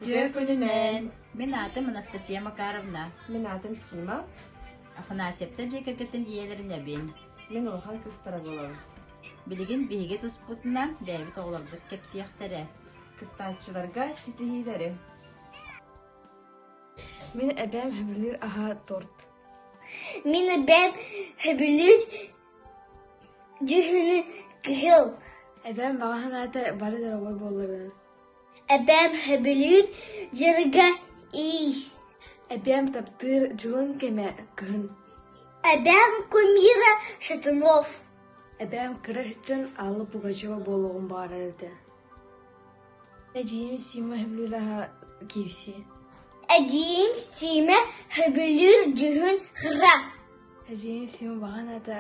Үтүө күнүнэн! Мин аатым Анастасия Макаровна. Мин аатым Сима. Афанасьевтар дьиэ кэргэттэн ийэлэринэбин. Мин улахан кыыстара буолабын. Билигин биһиги туспутунан бэйэбит оҕолорбут кэпсиэхтэрэ. Кыттааччыларга ситиһиилэри! Мин эбээм сөбүлүүр аһа торт. Мин эбээм сөбүлүүр дьүһүнү кыһыл. Эбээм баҕа санаата бары доруобай буолларына. Эбээм сөбүлүүр дьарыга иис. Эбээм таптыыр дьылын кэмэ кыһын. Эбээм кумира Шатунов. Эбээм кыра сылдьан Алла Пугачева буолуоҕун баҕарар этэ. Эдьиийим Сима сөбүлүүр аһа KFC. Эдьиийим Сима сөбүлүүр дьүһүн хара. Эдьиийим Сима баҕа санаата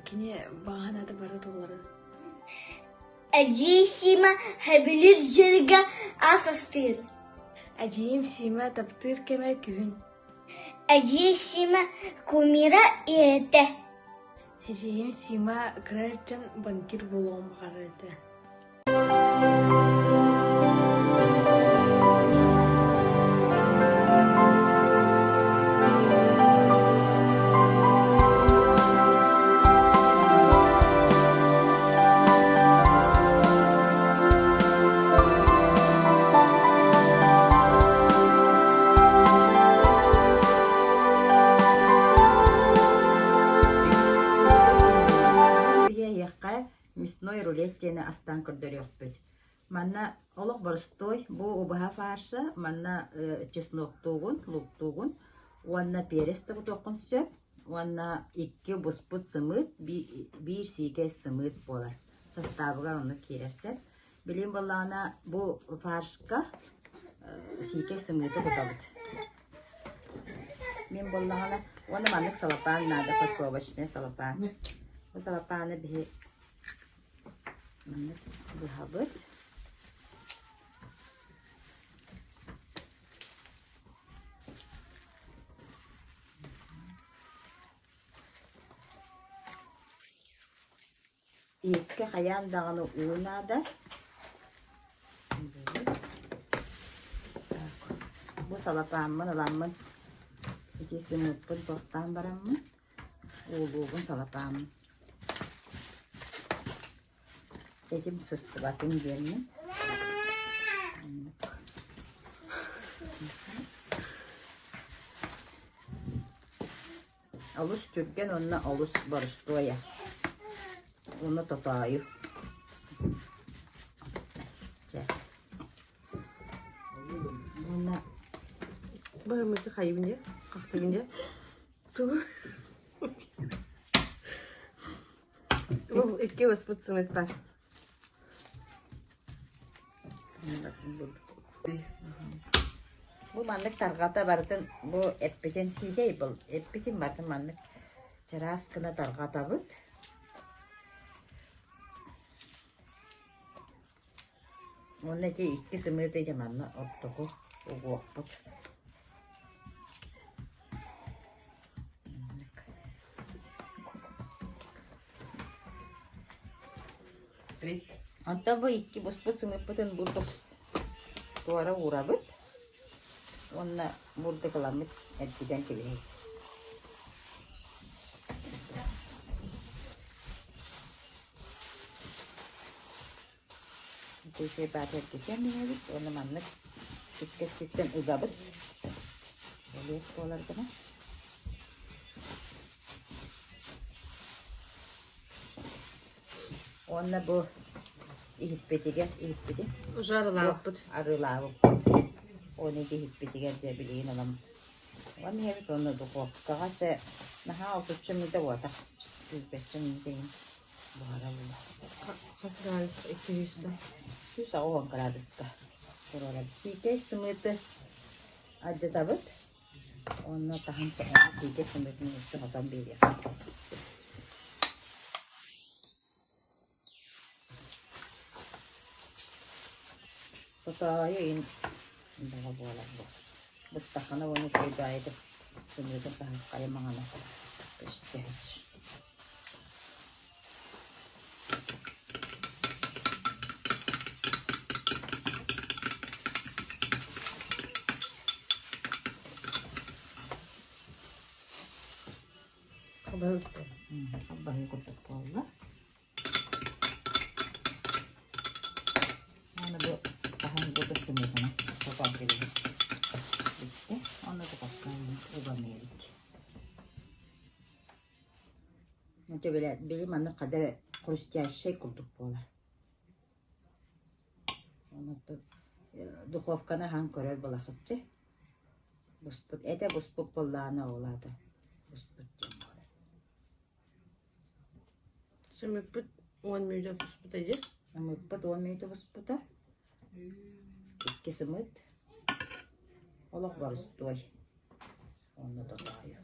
кини баҕа санаата барыта туоларын. Эдьиий Сима сөбүлүүр дьарыга ас астыыр. Эдьиийим Сима таптыыр кэмэ күһүн. Эдьиий Сима кумира ийэтэ. Эдьиийим Сима кыра сылдьан банкир буолуоҕун баҕарар этэ. Биһи эһиэхэ мясной рулет диэни астаан көрдөрүөхпүт. Манна олох боростуой бу убаһа фарша, манна чесноктуугун, луктуугун уонна перец да кутуоххун сөп уонна икки буспут сымыыт, биир сиикэй сымыыт буолар. Састаабыгар оннук киирэр сөп. Билигин буоллаҕына бу фаршка сиикэй сымыыты кутабыт. Мин буоллаҕына уонна маннык салапаан наада фасовочный салапаан. Бу салапааны биһи маннык быһабыт. Иһиккэ хайаан даҕаны уу наада. Бу салапааммын ыламмын ити сымыыппын тохтоон бараммын уулуубун салапааммын. Этим сыстыбатын диэммин. Олус түргэн уонна олус боростуой ас. Уонна тотоойу. Чэ. Уонна Быһыммыты хайыбын дьэ, хахтыгын дьэ. Тугу? Бу икки ыспыт сымыт бар. Бу маннык тарҕата барытын бу эппитин сиикэй был эппитин барытын маннык чараас гына тарҕатабыт. Уонна ити икки сымыыты дьэ манна ортоку угуохпут. Онтон бу икки буспут сымыыппытын бурдук туора уурабыт уонна бурдук ыламмыт эргитэн кэбиһэбит. Үчүгэй баата эргитэн иһэбит уонна маннык икки өттүттэн ыгабыт. Элиэс буолар гына. Уонна бу иһиппитигэр иһиппитин Уже арылаабыппыт. арыылаабыппыт. Уонна ити иһиппитигэр дьэ билигин ылан ылан иһэбит уонна духуопкаҕа чэ наһаа отучча мүнүүтэ буолбатах сүүрбэччэ мүнүүтэ иһин буһара буолуо. Хас градус? 200 да. 180 градуска туруорабыт. Сиикэй сымыыты алдьатабыт. Уонна таһын сиикэй сымыытын өссө хотон биэриэххэ. Тотоойу иһин бөҕө буолар бу. Быстаххына уонна үчүгэй баайытык сымыыта саһархайа маҥана көстө сылдьар. Халбаһы Халбаһыы курдук буолла. Аны бу хаһан бу да сымыытынан сотон кэбиһэр. Бүттэ. Оны духовкаҕа уган биэрэбит. Били маннык хадара хрустящай курдук буолар. Онон духовканы аһан көрөр балахыччы. Буспут этэ буспут буоллаҕына ол аата буспут диэн буолар. Сымыппыт 10 мүнүүтэ буспута дии. Сымыыппыт 10 мүнүүтэ буспута. Икки сымыыт. Олох боростуой. Онно тотоойу.